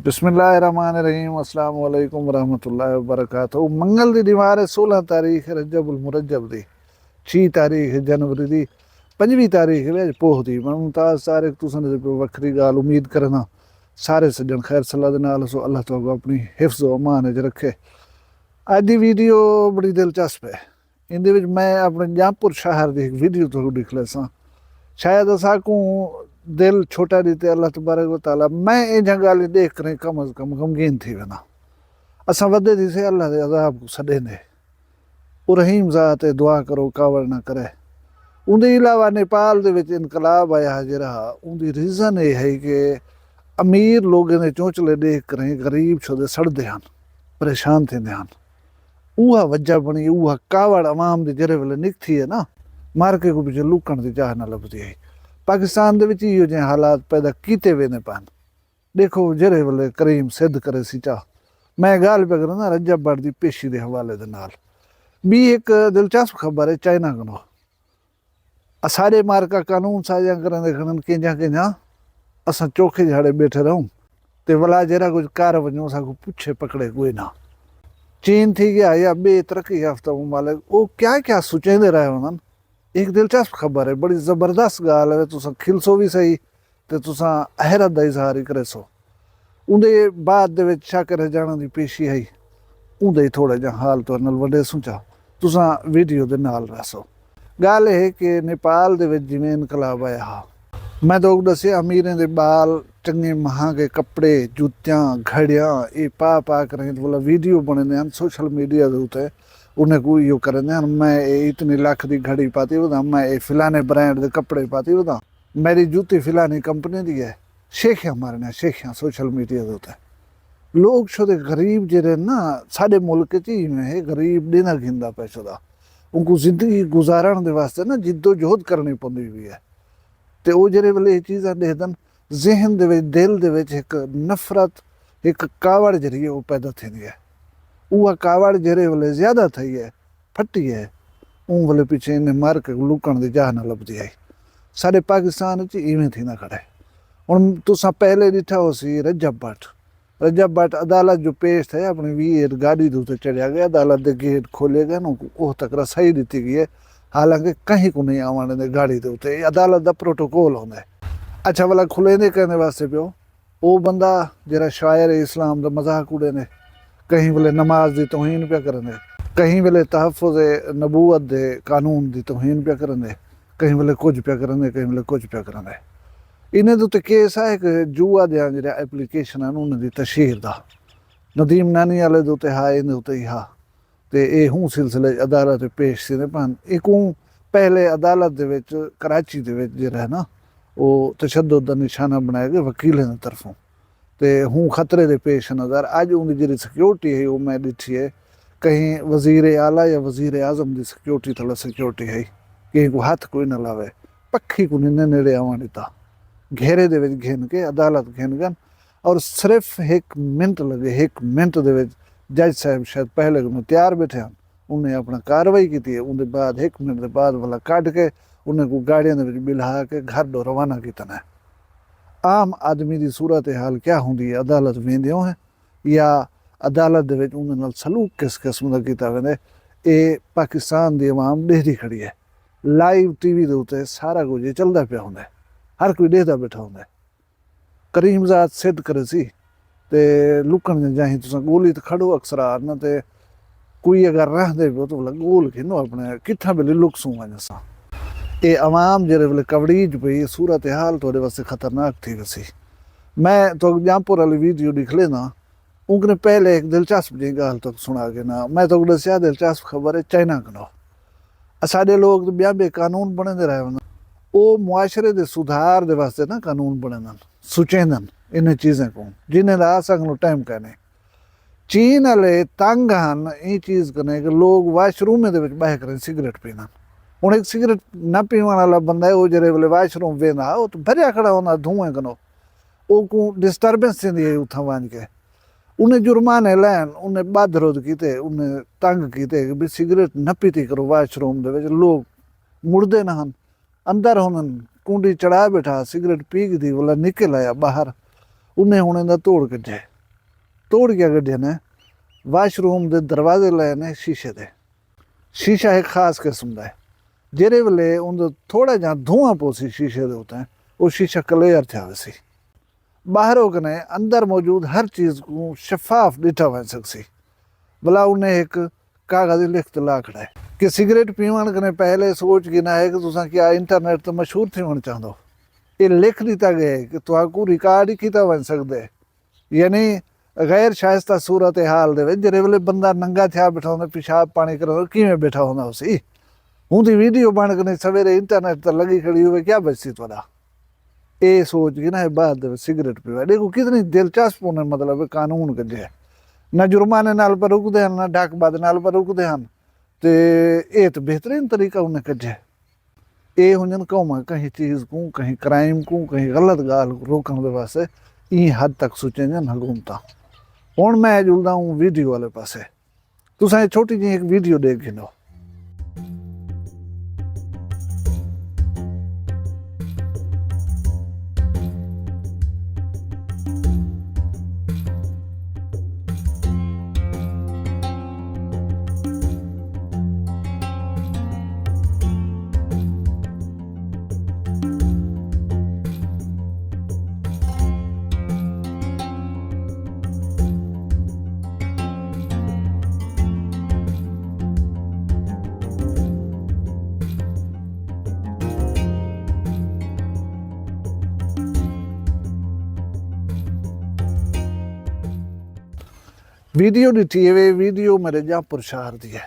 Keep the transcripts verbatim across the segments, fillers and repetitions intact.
بسم اللہ الرحمن الرحیم۔ السلام علیکم ورحمۃ اللہ وبرکاتہ۔ منگل دی ݙینہوار ہے، سولہ تاریخ رجب المرجب دی، چھی تاریخ جنوری دی، پنجویں تاریخ ہے اڄ پوہ دی۔ میں ممتاز طارق، تساں دے پئے وکھری ڳالھ۔ امید کرینداں سارے سڄݨ خیر صلاح دے نال ہسو۔ اللہ تہاکوں اپݨی حفظ و امان وچ رکھے۔ اڄ دی ویڈیو بڑی دلچسپ ہے۔ ایندے وچ میں اپݨے ڄامپور شہر دی ہک ویڈیو تہاکوں ݙکھلیساں۔ شاید اساکوں دل چھوٹا ݙتے اللہ تبارک و تعالیٰ۔ میں اینجھاں ڳالھیں ݙیکھ کریں کم از کم غمگین تھی وینداں۔ اساں ودے تھیسے اللہ دے عذاب کوں سݙیندے۔ او رحیم ذات ہے، دعا کرو کاوڑ نہ کرے۔ اوندے علاوہ نیپال دے وچ انقلاب آیا ہا جیڑھا، اوندی ریزن اے ہئی کہ امیر لوگیں دے چونچلے ݙیکھ کریں غریب شودے سڑدے ہن، پریشان تھیندے ہن۔ اوہا وجہ بݨی، اوہا کاوڑ عوام دی جیڑھے ویلے نکھدی ہے نا، مارکے کوں پچھے لکݨ دی جاہ نہ لبھدی ہئی۔ پاکستان دے وچ ایہو جئیں حالات پیدا کیتے ویندے پئن۔ ݙیکھو جیڑھے ویلے کریم سدھ کریسی چا۔ میں ڳالھ پیا کرینداں رجب بٹ دی پیشی دے حوالے دے نال۔ ٻی ہک دلچسپ خبر ہے چائنا کنوں۔ اساݙے مارکا قانون سازیاں کریندے کھڑن کینجھاں کینجھاں، اساں چوکھے جھاڑے ٻیٹھے رہوں تے ولا جیڑھا کجھ کر ونڄوں اساکوں پچھے پکڑے کوئی نہ۔ چین تھی ڳیا یا ٻئے ترقی یافتہ ممالک، او کیا کیا سوچیندے رہ ویندن۔ ہک دلچسپ خبر ہے، بڑی زبردست ڳالھ ہے، تساں کھلسو وی صحیح تے تساں حیرت دا اظہار ہی کریسو۔ اوندے بعد دے وچ شاکر ہجانہ دی پیشی ہئی، اوندا ہی تھوڑا جیہاں حال تہاݙے نال ونڈیسوں چا، تساں ویڈیو دے نال رہسو۔ ڳالھ اے ہے کہ نیپال دے وچ جیویں انقلاب آیا ہا، میں تہاکوں ݙسے امیریں دے ٻال چنڳے مہانگے کپڑے، جوتیاں، گھڑیاں، اے پا پا کریں تے ولا ویڈیو بݨیندے ہن سوشل میڈیا دے اتے، انہیں کوں ایہو کریندے ہن، میں اے اتنی لکھ دی گھڑی پاتی وداں، میں اے فلانے برانڈ دے کپڑے پاتی وداں، میݙی جوتی فلانی کمپنی دی ہے۔ شیخیاں مارݨیاں، شیخیاں سوشل میڈیا دے اتے۔ لوگ شودے غریب جیڑھے نا، ساݙے ملک اچ ایویں ہے، غریب ݙیندا گھندا پئے شودا۔ اونکوں زندگی گزارݨ دے واسطے نا جدوجہد کرݨی پوندی پئی ہے۔ تے او جیڑھے ویلے اے چیزاں ݙیہدن، ذہن دے وچ، دل دے وچ ہک نفرت، ہک کاوڑ جیڑھی ہے، او پیدا تھیندی ہے۔ اوہا کاوڑ جیڑھے ویلے زیادہ تھئی ہے، پھٹی ہے، اوں ویلے پچھے انہیں مر کے لکݨ دی جاہ نہ لبھدی ہئی۔ ساݙے پاکستان اچ ایویں تھیندا کھڑے۔ ہݨ تساں پہلے ݙٹھا ہوسی رجب بٹ، رجب بٹ عدالت جو پیش تھئے، اپݨی وی ایٹ گاݙی دے اتے چڑھیا ڳئے، عدالت دے گیٹ کھولے ڳئے، اونکوں اوہ تک رسائی ݙتی ڳئی ہے، حالانکہ کہیں کوں نہیں آوݨ ݙیندے گاݙی دے اتے۔ اے عدالت دا پروٹوکول ہوندا ہے۔ اچھا، ولا کھلیندے کیندے واسطے پیو؟ او بندہ جیڑھا شاعر اسلام دا مذاق اݙیندے، کہیں ویلے نماز دی توہین پیا کریندے، کہیں ویلے تحفظ نبوت دے قانون دی توہین پیا کریندے، کہیں ویلے کجھ پیا کریندے، کہیں ویلے کجھ پیا کریندے۔ انہیں دے اتے کیس آ ہک جوا دیاں جیڑھیاں ایپلیکیشن ہن، انہیں دی تشہیر دا۔ ندیم نانی والے دے اتے ہا، انہیں دے اتے ہی ہا۔ تے اے ہوں سلسلے اچ عدالت اچ پیش تھیندے پن۔ ایکوں پہلے عدالت دے وچ، کراچی دے وچ جیڑھا ہے نا، او تشدد دا نشانہ بݨائے ڳئے وکیلیں دی طرفوں۔ تے ہوں خطرے دے پیش نظر اڄ اوندی جیڑھی سیکیورٹی ہے، او میں ݙٹھی ہے، کہیں وزیر اعلیٰ یا وزیر اعظم دی سیکیورٹی تھلے سیکیورٹی ہے، کہیں کوں ہتھ کوئی نہ لاوے، پکھی کوں نی نے نیڑے آوݨ ݙتا۔ گھیرے دے وچ گھن کے عدالت گھن ڳن، اور صرف ہک منٹ لڳے، ہک منٹ دے وچ جج صاحب شاید پہلے کنوں تیار ٻیٹھے ہن، انہیں اپݨا کاروائی کیتی ہے، اوندے بعد ہک منٹ دے بعد ولا کڈھ کے انہیں کوں گاڑیاں دے وچ ٻلہا کے گھر ݙو روانہ کیتا ہے۔ عام آدمی دی صورتحال کیا ہوندی ہے؟ عدالت ویندے ہوئے یا عدالت دے وچ اوندے نال سلوک کس قسم دا کیتا ویندے؟ اے پاکستان دی عوام ݙیہدی کھڑی ہے۔ لائیو ٹی وی دے اتے سارا کجھ اے چلدا پیا ہوندا ہے، ہر کوئی ݙیہدا ٻیٹھا ہوندا ہے۔ کریم ذات سدھ کریسی تے لکݨ دے جاہیں تساں ڳولی تے کھڑو اکثرار نہ، تے کوئی اگر رہندے پئے ہو تو بھلا ڳول گھنو اپݨے، کتھاں ویلے لکسوں ونڄ اساں۔ اے عوام جیڑھے ویلے کوڑیج پئی، صورتحال تہاݙے واسطے خطرناک تھی ویسی۔ میں تہاکوں ڄامپور والی ویڈیو ݙکھلینداں، اوں کنیں پہلے ہک دلچسپ جئیں ڳالھ تہاکوں سݨا گھناں۔ میں تہاکوں ݙسیا دلچسپ خبر ہے چائنا کنوں۔ اساݙے لوک تے ٻیا ٻے قانون بݨیندے رہ ویندن۔ او معاشرے دے سدھار دے واسطے نہ قانون بݨیندن، سوچیندن انہیں چیزیں کوں، جنہیں دا اساں کنوں ٹائم کائنی۔ چین آلے تنگ ہن ایں چیز کنیں کہ لوگ واش رومیں دے وچ ٻہہ کریں سگریٹ پیندن۔ ہݨ ہک سگریٹ نہ پیوݨ آلا بندہ ہے، او جیڑھے ویلے واش روم ویندا، او تاں بھریا کھڑا ہوندا دھوئیں کنوں۔ اوکوں ڈسٹربنس تھیندی ہے اتھاں ونڄ کے۔ انہیں جرمانے لین، انہیں ٻدھ ردھ کیتے، انہیں تنگ کیتے کہ بھئی سگریٹ نہ پیتی کرو واش روم دے وچ، لوگ مڑدے نہ ہن۔ اندر ہن کنڈی چڑھا ٻیٹھا، سگریٹ پی گھدی، ولا نکل آیا ٻاہر۔ انہیں ہݨ ایندا توڑ کڈھے۔ توڑ کے گڈھے نے، واش روم دے دروازے لائے نے شیشے دے۔ شیشہ ہک خاص قسم دا ہے، جیڑھے ویلے اوندے تھوڑا جہاں دھواں پوسی شیشے دے اتے، او شیشہ کلیئر تھیا ویسی۔ ٻاہروں کنے اندر موجود ہر چیز کوں شفاف ݙٹھا ونڄ سڳسی۔ ولا انہیں ہک کاغذ لکھ تے لا کھڑا ہے کہ سگریٹ پیوݨ کنے پہلے سوچ گھنا ہے کہ تساں کیا انٹرنیٹ تے مشہور تھیوݨ چاہندو۔ اے لکھ ݙتا ڳئے کہ تہاکوں ریکارڈ ہی کیتا ونڄ سڳدے۔ یعنی غیر شائستہ صورتحال دے وچ جیڑھے ویلے بندہ ننگا تھیا ٻیٹھا ہوندا، پیشاب پاݨی کریندا، کیویں ٻیٹھا ہوندا ہوسی؟ اوندی ویڈیو بݨ کنے سویرے انٹرنیٹ تے لڳی کھڑی ہووے، کیا بچسی تہاݙا؟ اے سوچ کے نہ اے بعد دے وچ سگریٹ پیوے۔ ݙیکھو کتنی دلچسپ انہیں مطلب قانون کڈھے۔ نہ جرمانے نال پئے رکدے ہن، نہ ڈاک بند نال پئے رکدے ہن۔ تے اے تے بہترین طریقہ انہیں کڈھے۔ اے ہونجن قوماں کہیں چیز کوں، کہیں کرائم کوں، کہیں غلط ڳالھ کوں روکݨ دے واسطے ایں حد تک سوچیندن حکومتاں۔ ہݨ میں جلدا ہوں ویڈیو والے پاسے۔ تساں اے چھوٹی جئی ہک ویڈیو ݙیکھ گھنو۔ ویڈیو ݙٹھی ہے، وے ویڈیو میݙے جاپور شہر دی ہے۔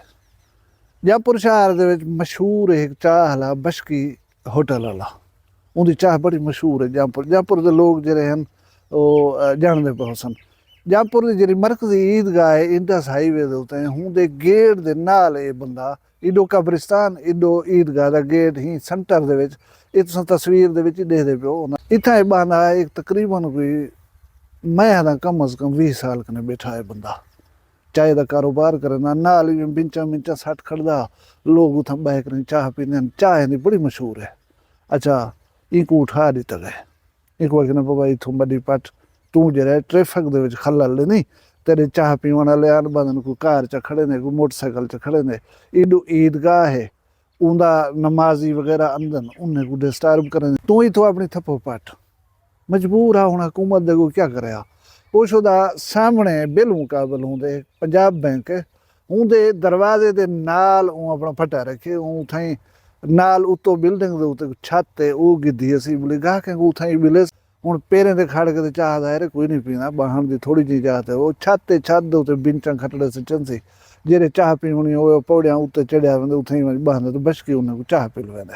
جاپور شہر دے وچ مشہور ہے ہک چاہ والا بشکی ہوٹل والا۔ اوندی چاہ بڑی مشہور ہے جاپور۔ جاپور دے لوگ جیڑھے ہن، او، آ، ڄاݨدے پئے ہوسن۔ جاپور دی جیڑھی مرکزی عیدگاہ ہے، انڈس ہائی وے دے اتے، ہوندے گیٹ دے نال اے بندہ، ایݙو قبرستان، ایݙو عیدگاہ دا گیٹ ہی سینٹر دے وچ، اے تساں تصویر دے وچ ہی ݙیہدے پیو۔ اتھاں اے ٻہندا ہے، ہک تقریباً کوئی، میں آہداں کم از کم ویہہ سال کنے ٻیٹھا ہے بندہ۔ چائے دا کاروبار کریندا، نال ایویں بنچاں منچاں سٹ کھڑدا، لوگ اتھاں ٻہہ کنے چاہ پیندے ہن، چاہ ایندی بڑی مشہور ہے۔ اچھا، اینکوں اٹھا ݙتا ڳئے۔ اینکوں آکھیا نا بابا، اتھوں ٻݙی پٹ، توں جیڑھا ہے ٹریفک دے وچ خلل ݙیندیں، تیݙے چاہ پیوݨ والے آن ٻہندن، کوئی کار چا کھڑیندے، کوئی موٹر سائیکل چا کھڑیندے، ایݙو عیدگاہ ہے، اوندا نمازی وغیرہ آندن، انہیں کوں ڈسٹرب کریندے، توں اتھوں اپݨی تھپو پٹ۔ مجبور ہا، ہݨ حکومت دے اڳوں کیا کرے ہا۔ او شودا سامݨے بالمقابل ہوندے پنجاب بینک ہے، اوندے دروازے دے نال اوں اپݨا پھٹا رکھے، اوں اتھائیں نال اتوں بلڈنگ دے اتے چھت تے او گھدی اسی، بلے گاہکیں کوں اتھائیں ملے۔ ہݨ پیریں تے کھڑ کے تے چاہ ظاہر ہے کوئی نہیں پیندا، ٻہݨ دی تھوڑی جئی جاہ تے، او چھت تے، چھت دے اتے بنچاں کھٹڑے سچن سی، جیڑھے چاہ پیوݨی ہووے، او پوڑیاں اتے چڑھیا ویندے، اتھائیں ونڄ ٻہندے تے بشکی انہیں کوں چاہ پلویندے۔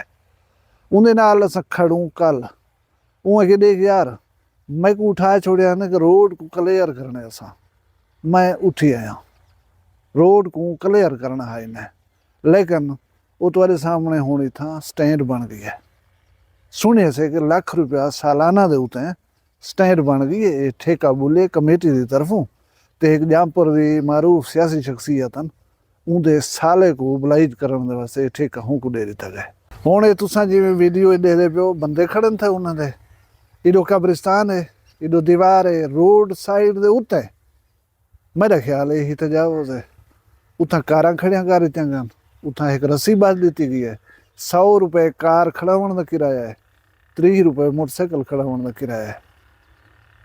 اوندے نال اساں کھڑوں کل۔ اوں آکھیا، ݙیکھ یار، میکوں اٹھا چھوڑیا نے کہ روڈ کوں کلیئر کرݨے اساں۔ میں اٹھی آیاں۔ روڈ کوں کلیئر کرݨا ہا انہیں۔ لیکن او تہاݙے سامݨے ہݨ اتھاں سٹینڈ بݨ ڳئی ہے۔ سݨیے سے کہ لکھ روپیہ سالانہ دے اتے سٹینڈ بݨ ڳئی ہے، اے ٹھیکہ ٻلے کمیٹی دی طرفوں تے ہک جامپور دی معروف سیاسی شخصیت ہن، اوندے سالے کوں اوبلائز کرݨ دے واسطے اے ٹھیکہ ہونکوں ݙے ݙتا ڳئے۔ ہݨ اے تساں جیویں ویڈیو اچ ݙیہدے پیو، بندے کھڑن تھے انہاں دے، ایݙو قبرستان ہے، ایݙو دیوار ہے، روڈ سائیڈ دے اتے۔ میݙا خیال اے ہی تجاوز ہے۔ اتھاں کاراں کھڑیاں کر ݙتیاں ڳن، اتھاں ہک رسی ٻدھ ݙتی ڳئی ہے۔ سو روپے کار کھڑاوݨ دا کرایہ ہے، تریہہ روپے موٹر سائیکل کھڑاوݨ دا کرایہ ہے۔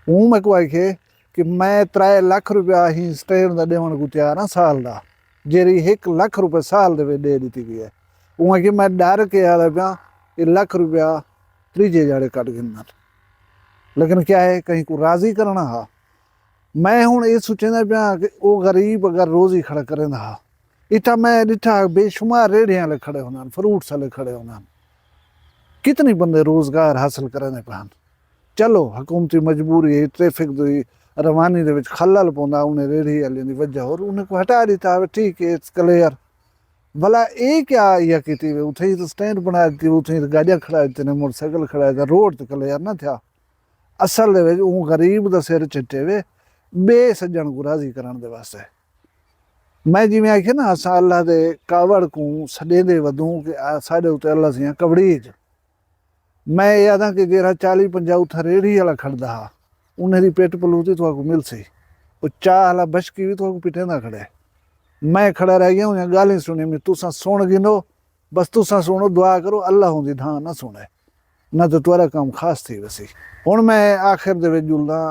اوں میکوں آکھے کہ میں ترائے لکھ روپیہ ہی سٹینڈ دا ݙیوݨ کوں تیار ہاں سال دا، جیڑھی ہک لکھ روپے سال دے وچ ݙے ݙتی ڳئی ہے۔ اوں آکھے میں ݙر کے آلا پیاں، اے لکھ روپیہ تریجھے جاڑے کڈھ گھنن۔ لیکن کیا ہے، کہیں کوں راضی کرݨا ہا؟ میں ہݨ اے سوچیندا پیاں کہ او غریب اگر روزی کھڑا کریندا ہا، اتھاں میں ݙٹھا بے شمار ریڑھیاں والے کھڑے ہوندن، فروٹس والے کھڑے ہوندن، کتنی بندے روزگار حاصل کریندے پئے ہن۔ چلو، حکومتی مجبوری ہے، ٹریفک دی روانی دے وچ خلل پوندا، انہیں ریڑھی والیاں دی وجہ، اور انہیں کوں ہٹا ݙتا ہووے، ٹھیک ہے، اٹس کلیئر۔ ولا اے کیا ایہا کیتی وے؟ اتھیں ہی تاں سٹینڈ بݨا ݙتی، اتھیں ہی تاں گاݙیاں کھڑا ݙتے نے، موٹر سائیکل کھڑا ݙتا، روڈ تے کلیئر نہ تھیا۔ اصل دے وچ اوں غریب دا سر چٹے وے ٻئے سڄݨ کوں راضی کرݨ دے واسطے۔ میں جیویں آکھیا نا، اساں اللہ دے کاوڑ کوں سݙیندے ودوں کہ آ ساݙے اتے اللہ سیاں کوڑیج۔ میں اے آہداں کہ جیڑھا چالیہہ پنجاہ اتھاں ریڑھی والا کھڑدا ہا، انہیں دی پٹ پلوتی تہاکوں ملسی۔ او چاہ آلا بشکی وی تہاکوں پٹیندا کھڑے۔ میں کھڑا رہ گیا، اوندیاں گالھیں سنڑیاں میں، تساں سنڑ گھنو، بس تساں سنڑو، دعا کرو اللہ اوندی دھاں نہ سنڑے، نہ تاں تہاڈا کم خاص تھی ویسی۔ ہن میں آخر دے وچ جلداں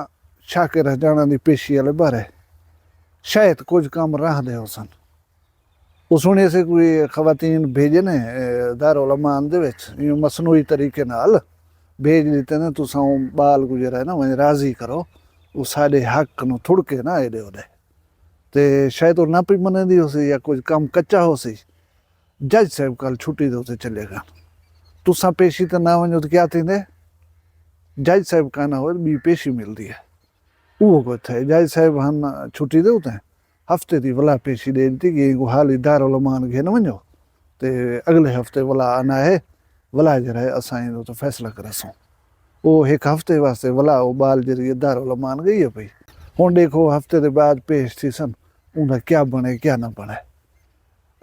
شاکر ہجانڑاں دی پیشی آلے بارے، شاید کجھ کم رہندے ہوسن۔ او سنڑے سے کوئی خواتین بھیجے نے، اے، دارالامان دے وچ ایویں مصنوعی طریقے نال بھیج ڈتے نے، تساں او بال کوں جیڑھا ہے نا ونج راضی کرو، او ساڈے حق نو تھڑکے نا ایڈے اوڈے۔ تے شاید او نہ پئی منیندی ہوسی یا کجھ کم کچا ہوسی۔ جج صاحب کل چھٹی دے اتے چلے گن۔ تساں پیشی تے نہ ونجو تے کیا تھیندے؟ جج صاحب کائنا ہوئے بی پیشی ملدی ہے۔ اوہو کوئی تھئے، جج صاحب ہن چھٹی دے اتے، ہفتے دی ولا پیشی ڈے ڈتی کہ اینکوں حالی دارالامان گھن ونجو تے اگلے ہفتے ولا آنا ہے، ولا جیڑھا ہے اساں ایندے اتے فیصلہ کرسوں۔ او ہک ہفتے واسطے ولا او بال جیڑھی ہے دارالامان گئی ہے پئی۔ ہن ڈیکھو ہفتے دے بعد پیش تھیسن، اوندا کیا بنے کیا نہ بنے۔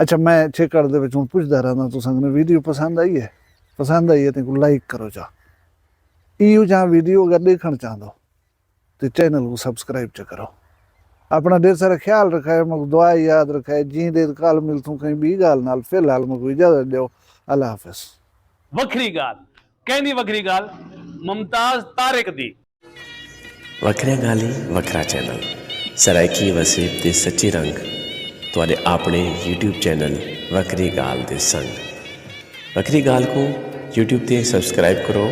اچھا، میں چھیکڑ دے وچ ہن پچھدا رہنداں، تساں کنے ویڈیو پسند آئی ہے؟ پسند آئی ہے تے کو لائک کرو چا۔ ایہو جہاں ویڈیو اگر ڈیکھن چاہندو تے چینل کو سبسکرائب چا کرو۔ اپنا ڈھیر سارا خیال رکھائے، مک دعا یاد رکھائے، جیندے کال ملتوں کہیں بی گال نال، فی الحال مک اجازت دیو۔ اللہ حافظ۔ وکھری گال، کیندی وکھری گال؟ ممتاز طارق دی۔ وکھریاں گالھیں، وکھرا چینل، سرائیکی وسیب دے سچے رنگ، تہاڈے آپنڑے یوٹیوب چینل وکھری گالھ دے سنگ۔ وکھری گالھ کوں یوٹیوب تے سبسکرائب کرو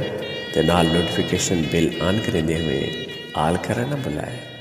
تے نال نوٹیفکیشن بیل آن کریندے ہوئیں آل کرݨ نہ بھلائے۔